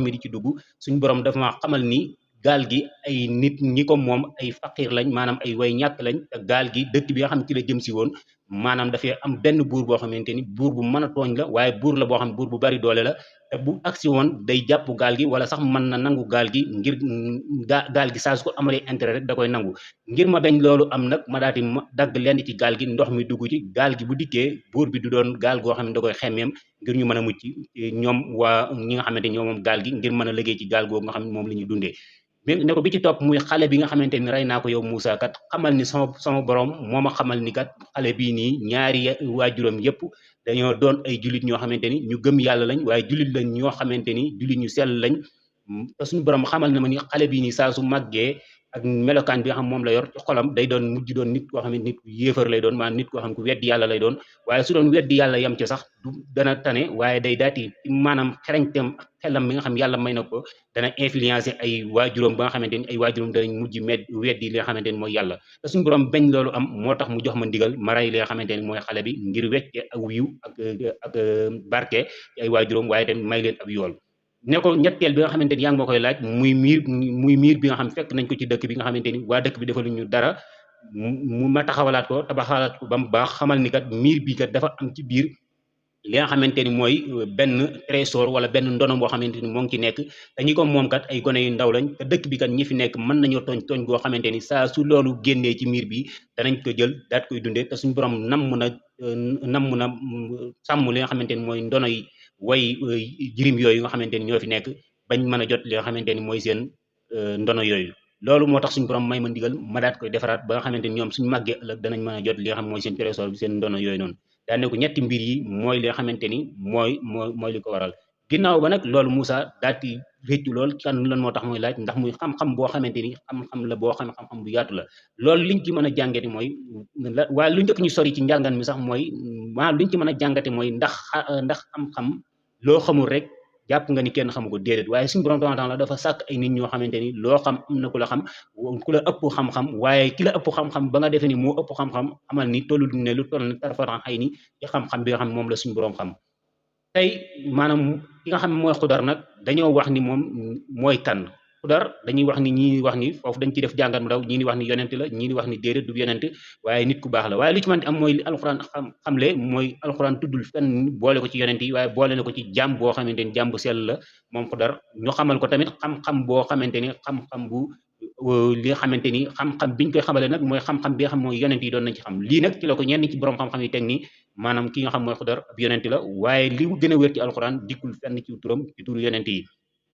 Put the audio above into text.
mi di ci dugg suñu borom dafa ma xamal ni gaal gi ay nit ñi ko moom ay faqir lañ maanaam ay way ñàkk lañ te gaal gi dëkk bi nga xam ne ci la jëm si woon maanaam dafay am benn buur boo xamante ni buur bu mën a tooñ la waaye buur la boo xam ne buur bu bari doole la te bu agsi woon day jàpp gaal gi wala sax mën na nangu gaal gi ngir gaal gi saa su ko amalee intérêt rek da koy nangu ngir ma bañ loolu am nag ma daal di dagg lenn ci gaal gi ndox mi dugg ci gaal gi bu dikkee buur bi du doon gaal goo xam ne da koy xemmeem ngir ñu mën a mucc ñoom waa ñi nga xamante ni ñoom moom gaal gi ngir mën a liggéey ci gaal googu nga xam ne moom la ñuy dundee ne ko bi ci topp muy xale bi nga xamante ni rey naa ko yow Moussa kat xamal ni sama borom moo ma xamal ni kat xale bii nii ñaari waajuram yépp dañoo doon ay jullit ñoo xamante ni ñu gëm yàlla lañ waaye jullit lañ ñoo xamante ni jullit ñu sell lañ te suñu borom xamal na ma ni xale bii nii saa su màggee ak melokaan bi nga xam moom la yor ci xolam day doon mujj doon nit koo xam ne nit ku yéefar lay doon maanaam nit koo xam ku weddi yàlla lay doon waaye su doon weddi yàlla yam ci sax du dana tane waaye day daati maanaam xereñteem ak xelam mi nga xam yàlla may na ko dana influencer ay waajuram ba nga xamante ni ay waajuram danañ mujj weddi li nga xamante ni mooy yàlla te suñu borom bañ loolu am moo tax mu jox ma ndigal ma rey li nga xamante ni mooy xale bi ngir wecce ak wiiw ak barke ci ay waajuram waaye tamit may leen ab yool ne ko ñetteel bi nga xamante ni yaa ngi ma koy laaj muy miir bi nga xam fekk nañ ko ci dëkk bi nga xamante ni waa dëkk bi defaluñu dara mu ma taxawalaat ko tabaxalaat ko ba mu baax xamal ni kat miir bi kat dafa am ci biir li nga xamante ni mooy benn trésor wala benn ndono boo xamante ni moo ngi ci nekk te ñi ko moom kat ay gone yu ndaw lañ te dëkk bi kat ñi fi nekk mën nañoo tooñ goo xamante ni saa su loolu génnee ci miir bi danañ ko jël daat koy dundee te suñu borom nam mun a sàmm li nga xamante ni mooy ndono yi way jirim yooyu nga xamante ni ñoo fi nekk bañ mën a jot li nga xamante ni mooy seen ndono yooyu loolu moo tax suñu borom may ma ndigal ma daat koy defaraat ba nga xamante ni ñoom suñu màggee ëllëg danañ mën a jot li nga xam mooy seen trésor bi seen ndono yooyu noonu daa ne ko ñetti mbir yi mooy li nga xamante ni mooy li ko waral ginnaaw ba nag loolu Moussa daal di réccu lool kan lan moo tax muy laaj ndax muy xam-xam boo xamante ni xam-xam la boo xam-xam bu yaatu la loolu liñ ci mën a jàngate mooy waaye lu njëkk ñu sori ci njàngan mi sax mooy maanaam liñ ci mën a jàngate mooy ndax xam-xam loo xamul rek jàpp nga ni kenn xamu ko déedéet waaye suñu borom taala la dafa sàkk ay nit ñoo xamante ni loo xam am na ku la xam ku la ëpp xam-xam waaye ki la ëpp xam-xam ba nga defee ni moo ëpp xam-xam amal ni tollu ne lu toll ni tarfatan ay ni ci xam-xam bi nga xam moom la suñu borom xam tey maanaam ki nga xam ne mooy xudar nag dañoo wax ni moom mooy kan xudar dañuy wax ni ñii wax ni foofu dañ ci def jàngat mu daw ñii ni wax ni yonent la ñii ni wax ni déedéet du yonent waaye nit ku baax la waaye lu ci mën am mooy li alxuraan xamle mooy alxuraan tuddul fenn boole ko ci yonent yi waaye boole na ko ci jàmm boo xamante ni jàmm bu sell la moom xudar ñu xamal ko tamit xam-xam boo xamante ni xam-xam bu li nga xamante ni xam-xam biñ koy xamale nag mooy xam-xam bi nga xam mooy yonent yi doon nañ ci xam lii nag ci la ko ñenn ci borom xam-xam yi teg ni maanaam ki nga xam mooy xudar ab yonent la waaye li gën a wér ci alxuraan dikkul fenn ci turam ci turu yonent yi